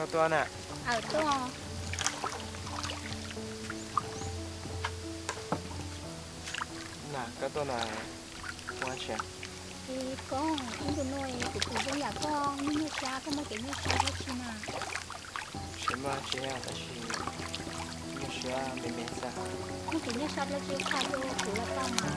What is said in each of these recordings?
Koj tuaj na. Aw, tuaj. Na, koj tuaj na. Ua tsi? Es koj, ib ntu no kuv kuj zoo yam koj, nyuaj nyuaj siab, koj muaj kev nyuaj siab dab tsi na? Tsis muaj tsi, tab sis nyuaj siab me me xwb. Muaj kev nyuaj siab dab tsi qhia rau kuv los tau mas.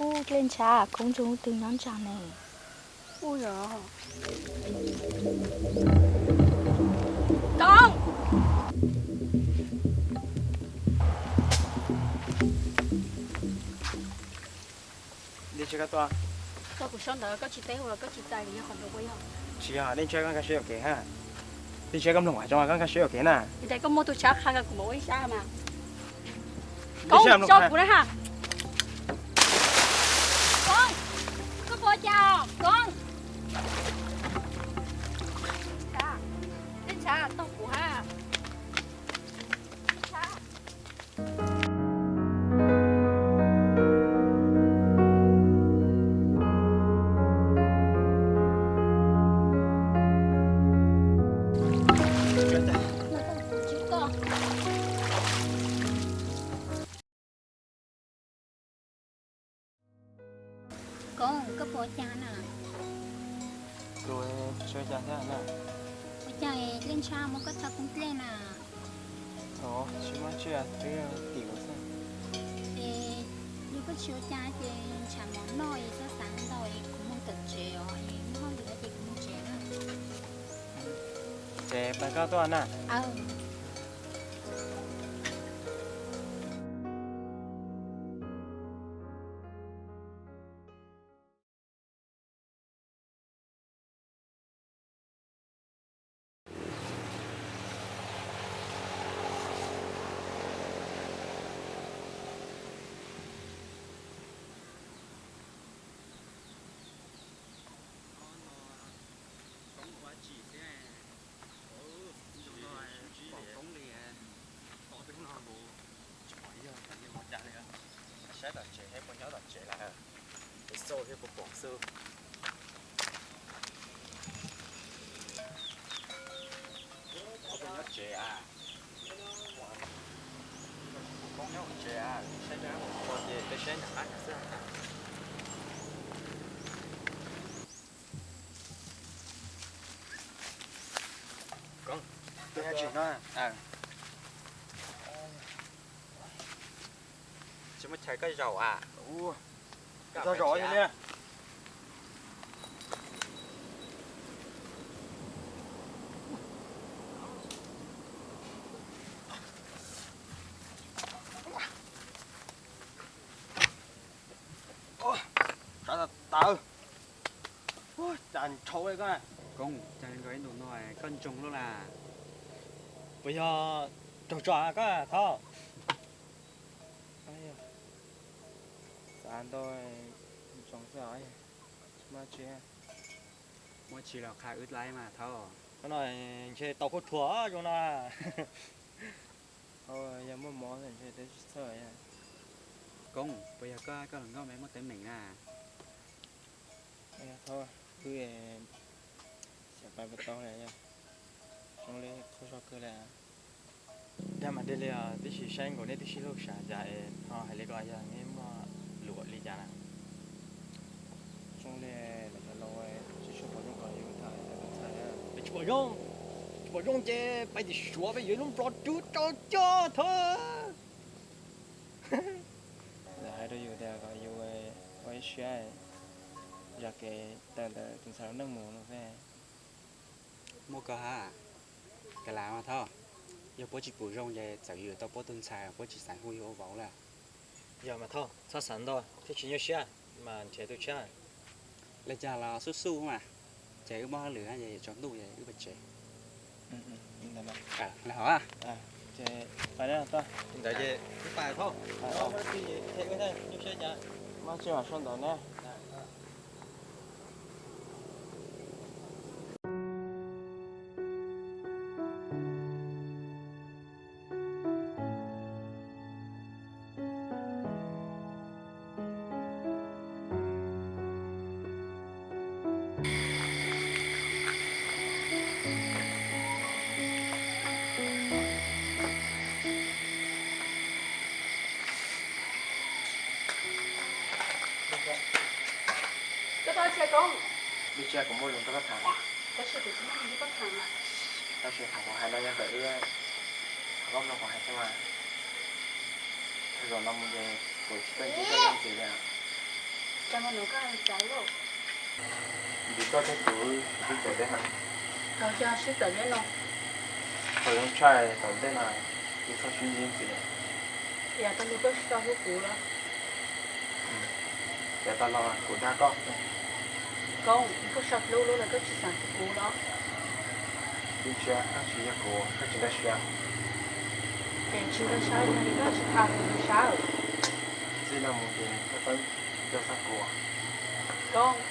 Ub, dlej ntshav, koob ntsoo twg nyob ntsag ne. Ub, yog Koob. Dej ntshiab koj tuaj. Koj kuv sau ntawv koj tsis teb ua koj tsis txais yog qhov ntawd puas yog? Tsis yog, dej ntshiab koj nkag siab ua ke ha. Dej ntshiab koj mloog hais zoo koj nkag siab ua ke na. Yog tias koj muaj tus tshav qha kuv mam ua ib sab mas. Koob, sau kuv na ha. Koob, koj puas cas Koob? Dej ntshav tau kuv ha. Koob, koj puas ua cas na? Kuv tsis ua cas thiab na. Ua cas dlej ntshav muab koj txhawj koob dlej na? Tsis muaj tsi, twb tim kuv xwb. Es yog koj tsis ua cas ces ntshav mov noj es txhob xav ntau es kuv mus tom tsev os, es muaj hauj lwm ces kuv mus tsev na. Ces pab koj tuaj na. Pom koob li, tos peb hnub no nkaus tsis pom ib yam li ua cas li. Saib tom tsev thiab puas nyob tom tsev lawm, es xauj thiab puas pom xwb. Koob puas nyob tsev a? Koob nyob hauv tsev a? Saib nram qhov ces peb saib nram qab xwb. Koob, tsis no, tsis muaj chaw koj zaum a? Koj zaum li. Tshav tas tas. Cas nrhau li koj. Koob, cas nkaus ib ntus no koj ntsoog luaj las? Puas yog raug tso koj Thaub? Xav ntau, ntsoog xwb os, tsis muaj tsi. Muaj tsi los qha wb laib mas Thaub. Hnub no ntshe tau khuab thuas zoo no. Yog muaj mov ntshe twb tsis txhawj. Koob, puas yog koj, koj hluas nkauj me muaj teeb meem na? Thaub, wb xyov pais puas tau li, zoo li qhov zog kawg li. Dag mas dag li os, tib si saib nkaus neb twb sib hlub sas cas es ho hais li ko, yog neb muaj luam li cas na? Zoo li lawv cov laus tsis tshua pom zoo kom yus tham tus ntxhais. Tsis pom zoo, tsis pom zoo ces pais tim Suav peb yuav lub nplog rub rau coj Thaub. Lawv hais rau yus tias kom yus ua ib siab zam kev tawm ntawm tus ntxhais lub neej mus no xwb. Muaj koj hab, kas las mas Thaub, yog puab tsis pum zoo ces txawm yus tau puab tug ntxhais puab tsis xav hu yus ua vauv lawm. Yog mas Thaub, txhob xav ntau thiab tsis nyuaj siab mas nrhiav tus tshiab. Li cas los xub xub mas, ces wb muab hauj lwm es yuav tsaus ntuj es wb pais tsev. Li hov. Ntawd ces wb pais Thaub, nyuaj siab cas. Muab tsis mam sau ntawv na. Ib tsiab kuv muaj lus nrog koj tham. Tab sis thaum kuv hais no yog ntawm wb, qhov koj mloog kuv hais xwb mas. Thaum zaum no mus ces kuv tsis tuaj ntsib koj ntxiv li. Ntxiv koj thiab kuv sib txawv deb heev. Sib txawv deb no. Thaum zoo tshaj tom ntej no, wb txhob sib ntsib ntxiv. Yog tau lug koj tsis tau hlub kuv los? Yav tas los kuv dag koj. Koob, koj sau hlub lub no koj tsis xav hlub kuv los? Ib tsiab koj tsis yog kuv, koj tsis nkag siab. Ces tsis nkag siab yog li koj tsis tham kuv nkag siab. Txij no mus ces koj txhob nco txog kuv. Koob.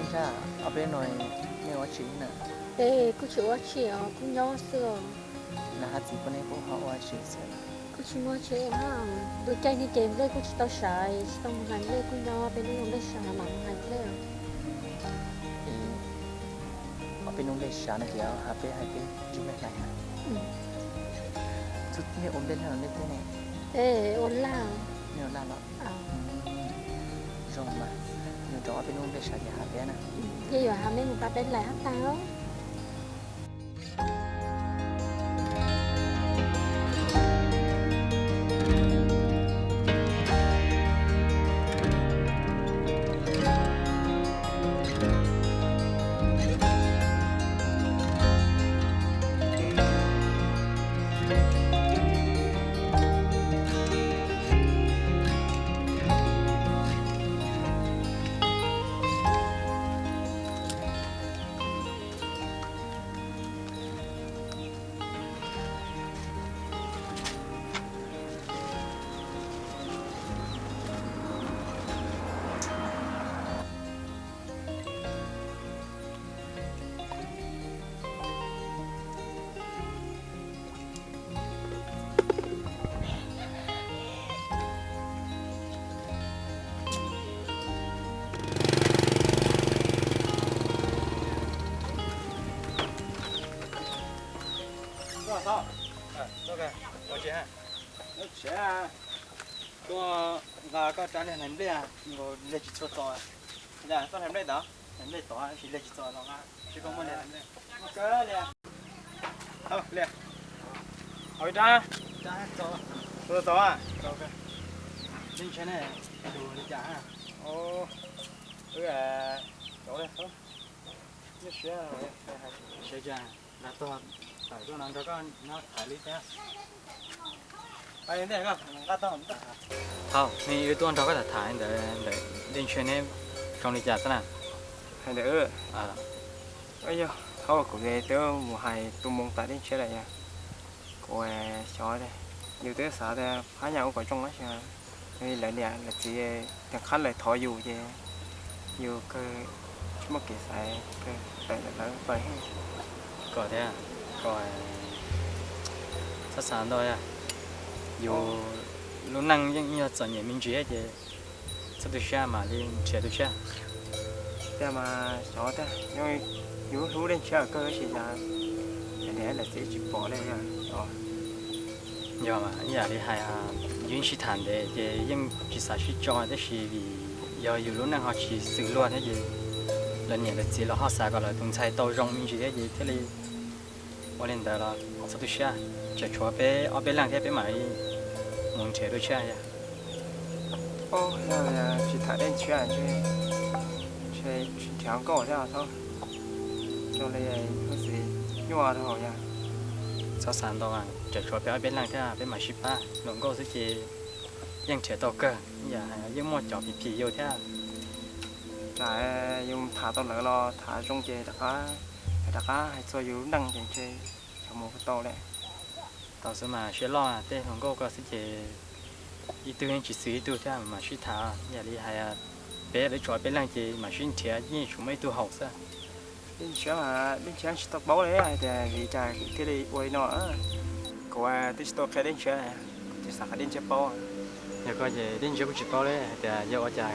Ntshai, ob peb no nej ua tsi na? Es kuj tsis ua tsi os, kuj nyob xwb os. Nag hab txiv poj niam puab ho ua tsi xwb? Tsis muaj tsev, tus caij niag ces nplej kuj tsis tau sawv, tsis tau mus hais nplej, kuj nyob peb lub nplej sawv mam mus hais nplej. Ob peb lub nplej sawv no ces hais peb hais peb ntsib nplej hlais. Txhob nej ua nplej laj los nplej teb ne? Ua laj. Nej ua laj los? Zoo mas, yog rau ob peb lub nplej sawv ces hais peb na. Ces yuav hais nej mus pab peb hlais hab tag. Tuaj nqa koj rab liag hlais nplej, nkaus liag tsis txhua txos. Yog tuaj hlais nplej tod, hlais nplej tod tsis liag tsis txhua los nqa, tsis koj muaj liag hlais nplej. Tau liag. Hau ib rab. Txhua txos. Ntshai ne, tus li cas? Wb cov li, nyuaj siab. Siab cas, nqa tuaj tawm tuaj no nrog koj nyob thaiv li thiab. Thaum nej wb tuaj nrog koj tham tham ntawd, ntawm dej ntshiab neb zoo li cas xwb na? Hais ntawd, yog thaum kuv twb mus hais tu moo tas dej ntshiab lawm yog, kuv xyov, yus twb xav tias phab nyaj ua kom zoo tab sis lawv niam lawv txiv teem qhab lawv thov yus ces yus kawg tsis muaj kev xaiv, kawg tawm ntawm lawv pawg. Kom thiab, kom txhob xav ntau, yus lub neej yeej yog txom nyem me ntsis ces txhob tu siab mam li nrhiav tu siab. Tiag mas xyov tiag, yus hlub dej ntshiab kawg tab sis cas lawv niam lawv txiv tsis pom li. Yog mas ib yam li hais, yus yeej sib tham ntev ces yeej tsis xav sib tso tab sis vim yog yus lub neej ho tsis xws luag thiab ces lawv niam lawv txiv los ho xav kom lawv tus ntxhais tau zoo me ntsis thiab ces thiaj li ua li ntawd los txhob tu siab, tseem tshuav peb ob peb leeg thiab peb mam li mus nrhiav dua tshiab yog. Tsis tham dej ntshiab, tsis nrhiav nkauj thiab thaum zoo li tus txiv nyuaj rau hauv yog. Txhob xav ntau, tseem tshuav peb ob peb leeg thiab peb mam sib pab, hluas nkauj xwb ces yeej nrhiav tau kawg, ib yam yeej muaj cov phim phim yus thiab. Yus tham tau lawv los tham zoo ces rov qab, rov qab hais txog yus lub neej ces ntshe xyov mus puas tau li. Tau xwb mas siab loj, tej hluas nkauj ko xwb ces ib tug yeej tsis xws ib tug thiab mam sib tham, ib yam li hais peb lawv tshuav peb leeg ces mam sib nrhiav yeej tsuas muaj ib tug haum xwb. Dej ntshiab, dej ntshiab tsis tau paub li hais tias vim cas kuv thiaj li ua li no. Kuv twb tsis tau qhia dej ntshiab, tsis xav kom dej ntshiab paub. Yog koj ces dej ntshiab kuj tsis paub li hais tias yog ua cas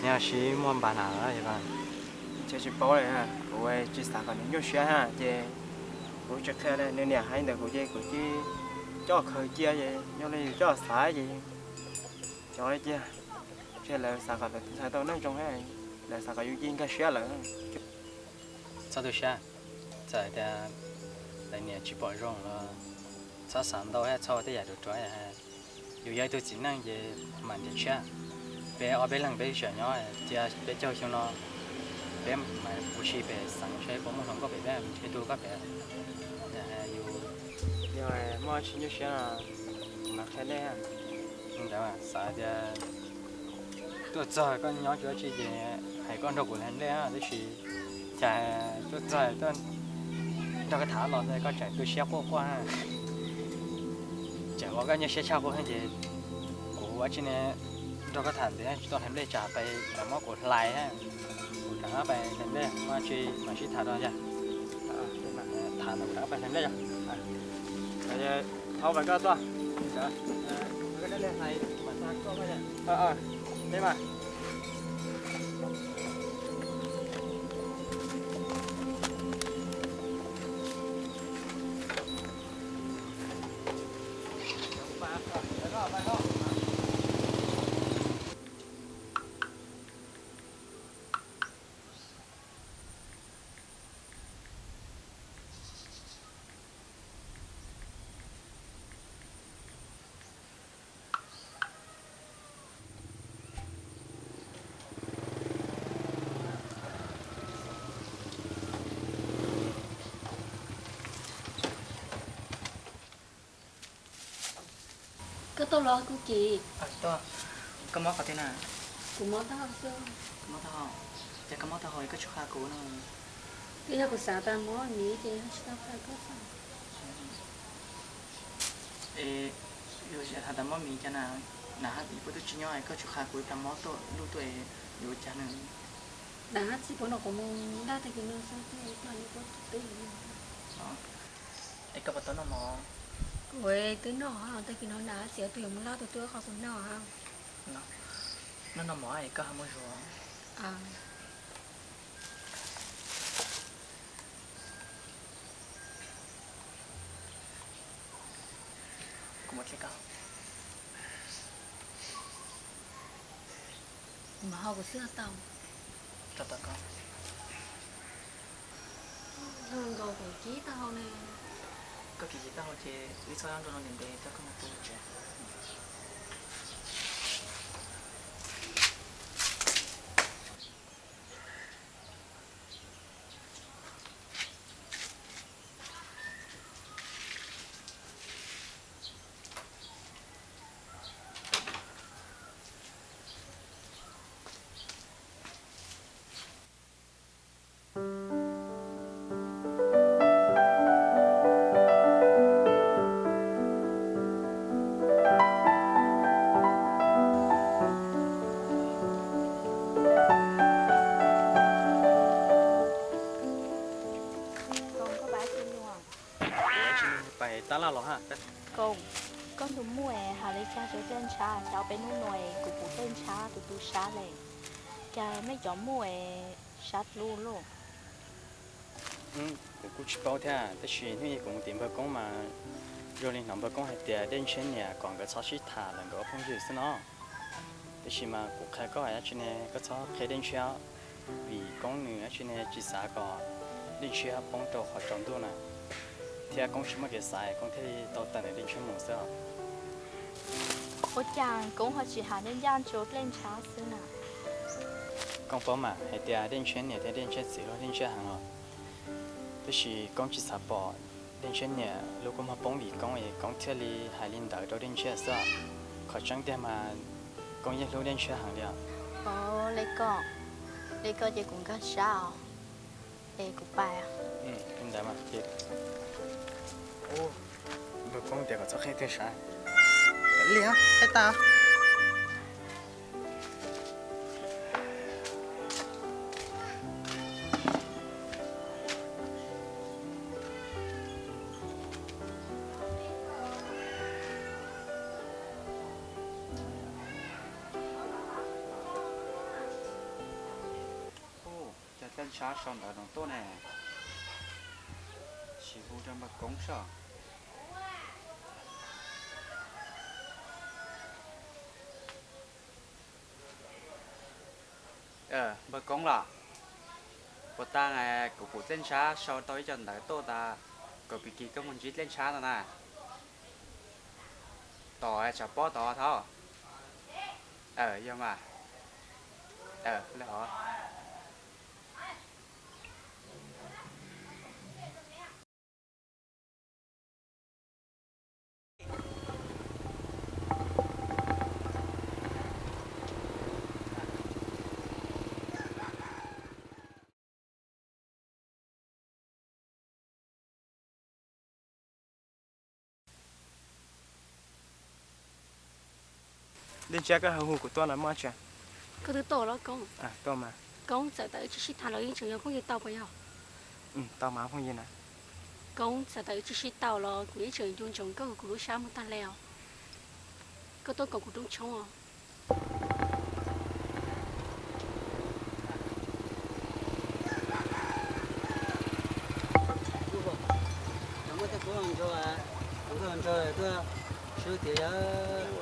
neb ho sib muaj npag na. Dej ntshiab tsis paub li, kuv tsis xav kom nws nyuaj siab na ces kuv tsis qhia li. Nws niam hais ntawd kuv ces kuv cia li coj khaws cia ces yog li yus coj xav ces cov li cia, ntshe lawv xav kom lawv tus ntxhais tau neej zoo thiab, lawv xav kom yus cia nkag siab lawm. Txhob tu siab, txawm tias lawv niam tsis pom zoo los txhob xav ntau thiab txhob ua tej yam ruam ruam. Yus yog ib tug txiv neej ces mam nrhiav tshiab. Peb ob peb leeg peb sawv nyob cia peb caug xyoo no, peb mam ua si pem xeev seb puas muaj hluas nkauj pem peb nrhiav tus koj pem. Yus yog muaj tsis nyuaj siab no mas qhia nej. Li ntawd xav tias tuaj txog koj nyob tsis ua tsi ces hais koj nrog kuv hlais nplej tab sis cas tuaj txog tuaj nrog koj tham los koj tseem tu siab quaj quaj, tseem ua koj nyuaj siab tshaj quaj ces kuv ua tsi ne nrog koj tham ntxiv tsis tau hlais nplej tsam pais lawv muab kuv hlais. Kuv rov qab pais hlais nplej, muaj tsi mam sib tham rau yog. Tham ntawd kuv rov qab pais hlais nplej yog. Thov pais koj tuaj. Koj tuaj los kuv ces. Koj mob qhov twg na? Kuv mob taub hau xwb. Mob taub hau? Ces koj mob taub hau koj tsis qha kuv no? Twb yog kuv xav tas mob miv ces tsis tau qha koj xwb. Es yus has tas mob miv cas na, nam hab txiv puab twb tsis nyob es koj tsis qha kuv tas mob tuaj luj tuaj es yuav ua cas na? Nam hab txiv puab nrog kuv mus ntaj tag kis no xwb, twb ib plag li puab teb. Es koj puas tau noj mov? Kuv twb noj, tag kis no nam hab txiv ob tug yuav mus laj tus twb qhov kuv noj. Noj noj mov es koj ho muaj zog. Kuv muab txhij koj. Kuv mam ho kuv xwb tau. Tau tau koj. Nkaus kuv kib taub hau ne. Koj kib kib taub hau ces wb txhob nrog ntev ntev, coj koj mus pw tsev. Koj tab laj los hab. Koj, koj tus muam has li cas rau dej ntshav, cas peb hnub no kuv pum dej ntshav tus tus sab le, cas nej cov muam sab dlua lauj. Kuv kuj tsis paub thiab, tab sis hnub ib kuv mus tim npawg Koob mas zoo li hnov npawg Koob hais tias Dej Ntshiab niam kom nkawd txhob sib tham lawv nkawd ua phooj ywg xwb no. Tab sis mas kuv qhia koj hais dab tsi ne, koj txhob qhia Dej Ntshiab, vim Koob nws dab tsi ne tsis xav kom Dej Ntshiab poob rau qhov tsaus ntuj na, thiab Koob tsis muaj kev xav, Koob thiaj li tau tawm ntawm Dej Ntshiab mus xwb os. Ua cas Koob ho tsis hais ncaj ncaj rau Dej Ntshiab xwb na? Koob paub mas hais tias Dej Ntshiab niam thiab Dej Ntshiab txiv hlub Dej Ntshiab heev os. Tab sis Koob tsis xav pom Dej Ntshiab niam lub kua muag poob vim Koob es Koob thiaj li hais li ntawd rau Dej Ntshiab xwb os. Qhov tseeb tiag mas Koob yeej hlub Dej Ntshiab heev li os. Li ko, li ko ces kuv nkag siab os. Es kuv pais. Li ntawd mas ces, npawg Koob tias kom txhob qhia leej twg sav. Li, qhia tag. Ub, cas Dej Ntshiab sau ntawv no tuaj ne? Sim hu rau npawg Koob soj. Npawg Koob los? Puas tag, kuv pum Dej Ntshiab sau tau ib co ntawv tuaj tas kom pim kis koj mus ntsib Dej Ntshiab no na. Tom tsam pob tod thaub. Yog mas. Li hov. Dej Ntshiab, koj ho hu kuv tuaj no muaj dab tsi? Koj twb tuaj los Koob? Tuaj mas. Koob, txawm tas wb tsis sib tham los yeej tseem yog phooj ywg tau puas yog? Tau mas phooj ywg na. Koob, txawm tas wb tsis sib tau los kuv yeej tseem nco ntsoov koj, kuv lub sab muag tag le os. Koj tuaj koom kuv roob tshoob os. Muaj tej qub ntsog, qub ntsog tuaj sub tias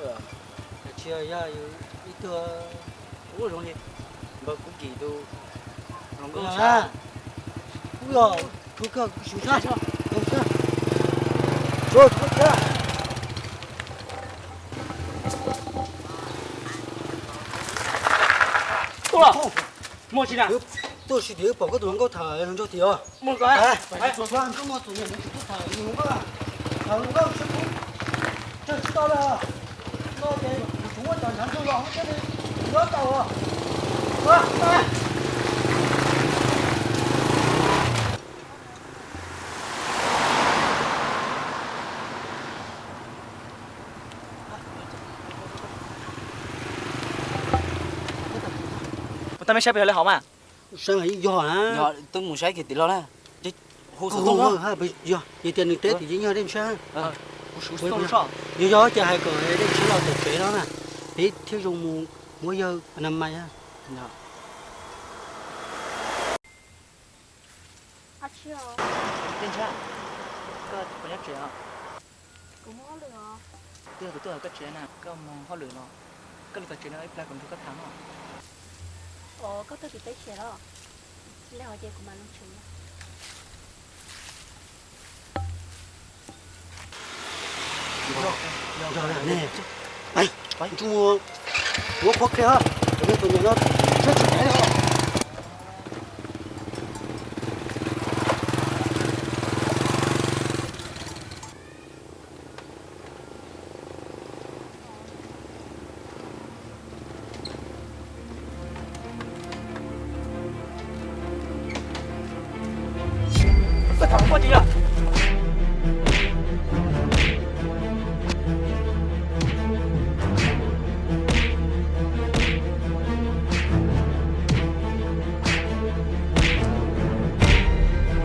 yog, tsis yog yus ib tug. Ub, zoo li npawg Kub Kim tus hluas nkauj. Ub, yog, tuaj, muaj tsis na? Tuaj sib tim pom koj tus hluas nkauj tham hluas nraug tim os. Nkauj txom nyem, nws tsis tuaj tham hluas nkauj, tham hluas nkauj sib pub tsawg tsis tau li. No ces kuv muab cov ntshav ntsug los thiab li, nyob tau. Ua tau mej saib peb yog li hauv mas. Saib mas yeej yog na. Yog, twb mus saib kiag tim los na. Hu xov tooj. Yog, yog tias nws teb tim yeej yog Dej Ntshiab. Yog, yog ces hais kom Dej Ntshiab los tom tsev no na, peb thiaj zoo mus muab yawg na mas. Dej Ntshiab, koj puas nyob tsev os? Kuv muaj hauj lwm os. Twb yog kuv tuaj hauv koj tsev na, koj mus hauj lwm los koj los tom tsev no ib plag kuv nrog koj tham no. Os, koj tuaj tim peb tsev los? Li hais ces kuv mam los tsev. Ntsej muag, kuv qhuab qhia, kuv tus niam no siab tsis tau li.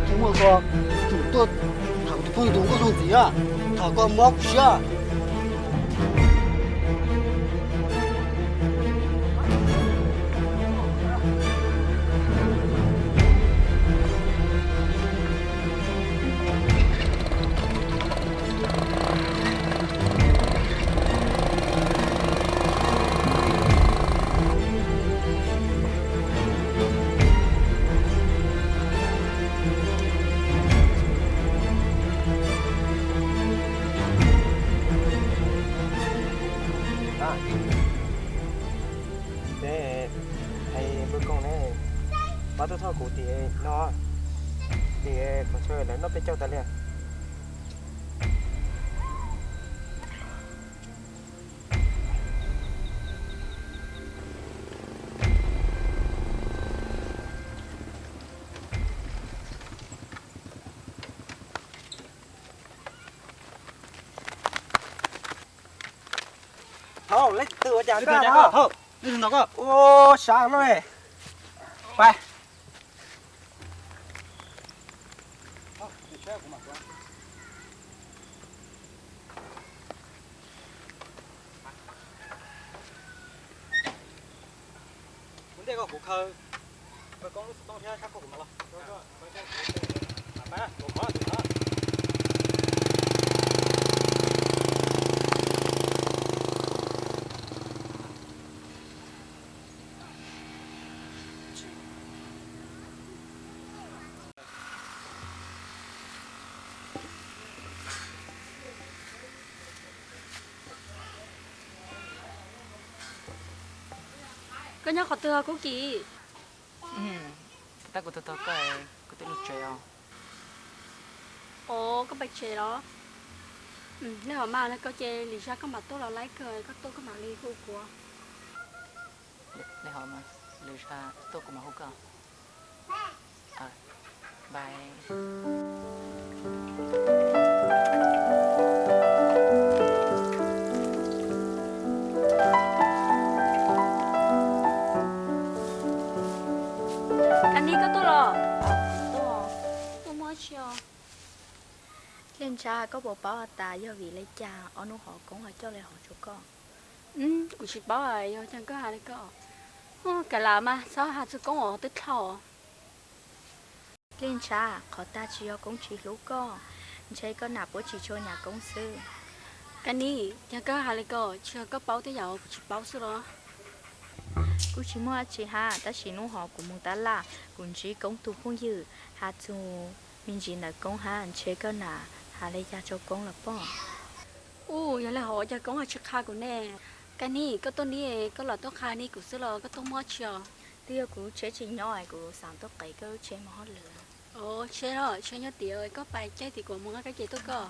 Tsis muaj ko, tsum tuaj tham kuv tus phooj ywg tus nkauj zoo ntxiv, tham ko mob kuv siab. Neb hais npawg Koob ne, pab tuaj thov kuv tim no, tim qhov chaw lawv noj peb caug tas li. Thaum leej twg ua cas koj, ua sab no, pais. Ua ntej koj kuv khaws npawg Koob lub xov tooj thiab sab koj kuv mam los. Koj nyob qhov twg Kub Kim? Tab kuv tos tos koj, kuv twb lug tsev os. Os, koj pais tsev los? Nej hov mas, koj ces lwm zaj koj mam tuaj los laib kawg, koj tuaj koj mam li hu kuv. Nej hov mas, lwm zaj tuaj kuv mam hu koj. Kab Nis, koj tuaj los? Tuaj, tuaj muaj tsi os? Dej Ntshiab, koj puas paub tas yog vim li cas ob hnub hov Koob ho coj li hov rau koj? Kuv tsis paub, yog cas koj hais li ko. Kav liam mas, txhob hais txog koob os, twb dhau. Dej Ntshav, qhov tag tsis yog koob tsis hlub koj, ntshe koj nam puab tsis tshua nyiam koob xwb. Kab Nis, yog koj hais li ko, tsis yog koj paub tej yam kuv tsis paub xwb los? Kuj tsis muaj dab tsi hab, tab sis hnub hov kuv mus tab laj, kuv ntsib koob tug phooj ywg, hais txog me ntsis ntawm koob hab, ntshe koj nam hais li cas rau koob los pob. Ua, yog li hov cas koob hais tsis qha kuv ne? Kab Nis, koj tuaj neb, koj los tuaj qha neb kuv xwb los koj tuaj muaj dab tsi os? Twb yog kuv lub tsheb tsis nyob, kuv xav tuaj qev koj lub tsheb mus hauj lwm. Tsheb los tsheb nyob tiag, koj pais caij tim kuv mus nqa koj ces tuaj koj.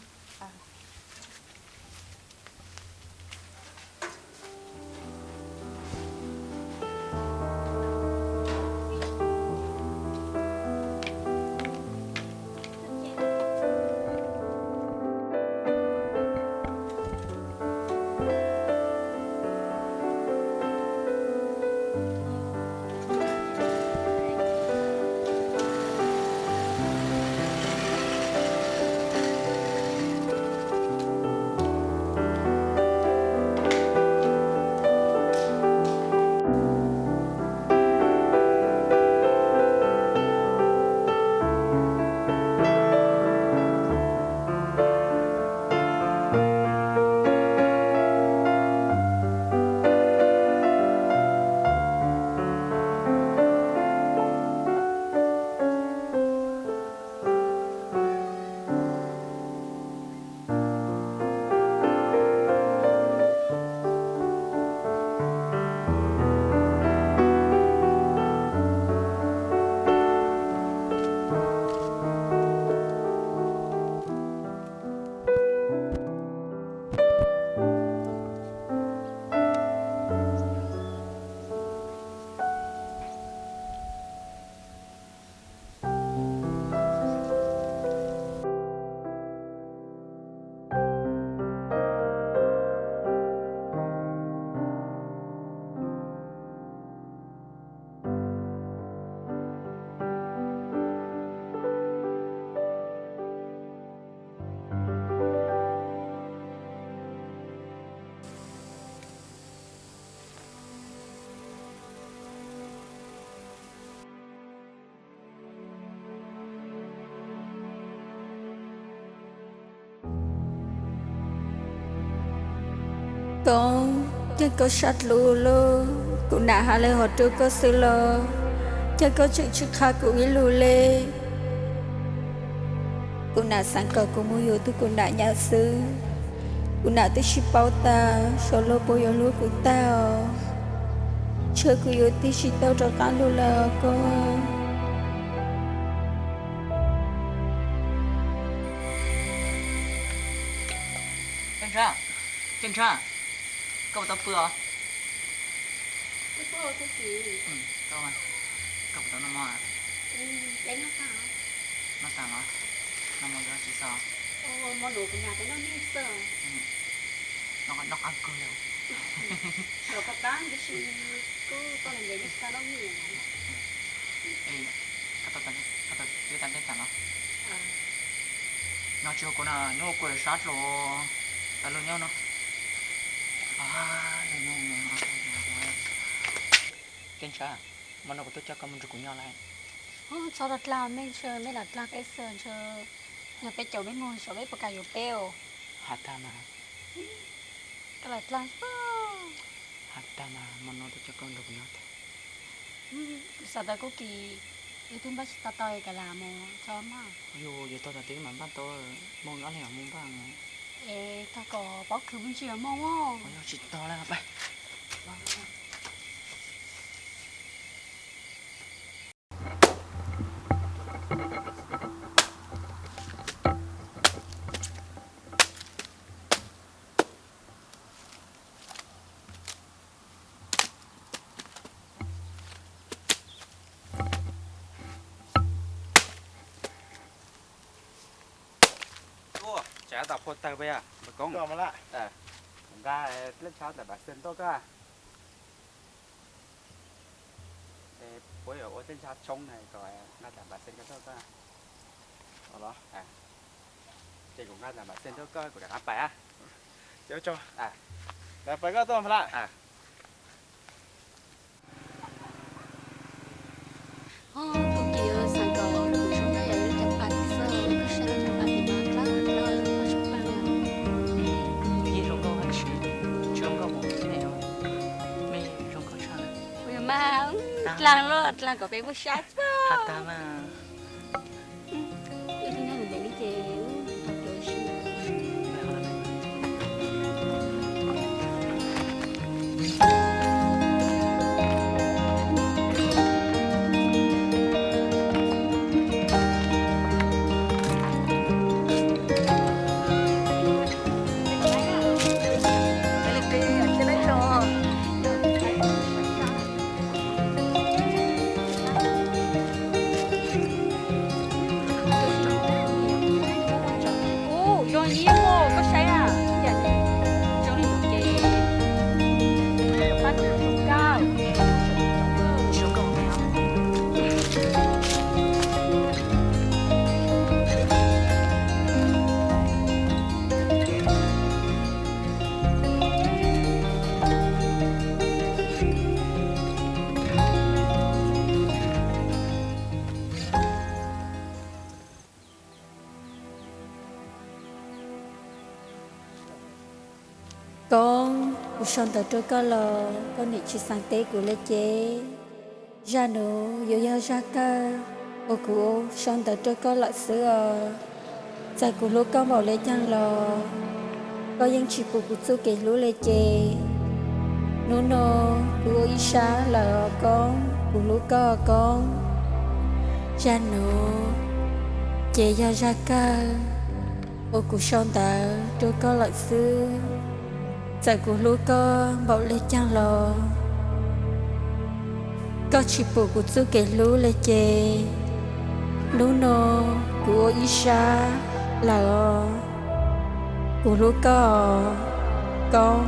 Koob, cas koj sab dlua lawm, kuv nam hais li hov rau koj xwb los cas koj tseem tsis qha kuv ib lus li. Kuv nam xav kom kuv mus yuav tug kuv nam nyab xwb. Kuv nam twb sib paub tas, xyov luag puas yuav hlub kuv tag os. Ntshe kuv yuav tig tsis tau rov qab lug lawm os koj. Ceeb Tshav, Ceeb Tshav, koj puas tau pw os? Koj puas tau noj mov? Noj tas los? Noj mov yuav tsis xav? Noj qab kawg li. Koj tau teb tas los? Nyob tsis ua kuv na, nyob ua kuv lawm sab dlua. Tau lug nyob no. Ceeb Tshav, hmo no kuv tuaj coj koj mus nrug kuv nyob lawm. Txhob los dlaag mej, ntshe mej lam dlaag peb xwb, ntshe yog peb caum mej moog xyov peb puas kam yuav peb os. Has tag mas. Koj lam dlaag. Has tag mas, hmo no tuaj coj koj nrug kuv nyob tag. Kuv xav tas kuv kis wb twb npaj tsis tau tau es kav liam mus tso mog. Yog yuav tau tas twb mam npaj tau, moog ob leeg mam mus npaj. Es tag kom paub khwv me ntsis moog. Yog tsis tau lawm pab. Tsam tas phua tawg peb, npawg Koob. Kuv nqa dlej ntsha ntawm npam xees tuaj koj. Puab yuav ua dlej ntsha tshoob na, kom nqa ntawm npam xees koj tuaj koj. Ces kuv nqa ntawm npam xees tuaj koj, kuv rov qab pais. Lawv pab koj tuaj Nplas. Mej zoo nkauj heev, tsis zoo nkauj mus me os. Mej zoo nkauj tshaj. Mas dlaag los dlaag kom peb muaj sab xwb. Has tas mas. Ub, zoo ib yam koj saib na, zoo li ntawd ces pab tus zoo nkauj. Koob, kuv sau ntawv rau koj los koj niam tsis xaav teb kuv le ces, zaj nuav yuav yog zaj kawg uas kuv sau ntawv rau koj lawm xwb os. Txawm kuv hlub koj npaum le caag los koj yeej tsis pum kuv txuj kev hlub le ces, hnub no kuv ua ib sab lawm os Koob, kuv hlub koj Koob. Zaj nuav ces yog zaj kawg uas kuv sau ntawv rau koj lawm xwb. Txawm kuv hlub koj npaum le caag los koj tsis pum kuv txuj kev hlub le ces, hnub no kuv ua ib sab lawm os, kuv hlub koj os Koob.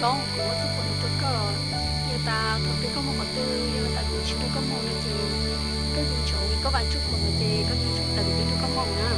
Koob, kuv muab txuj khuam no rau koj, yog tas thaum twg koj moog qhov twg yog tas kuv tsis nrog koj moog no ces, koj yeej ntsoov koj vaam txuj khuam no ces koj yeej ntsoov tas kuv twb nrog koj moog na.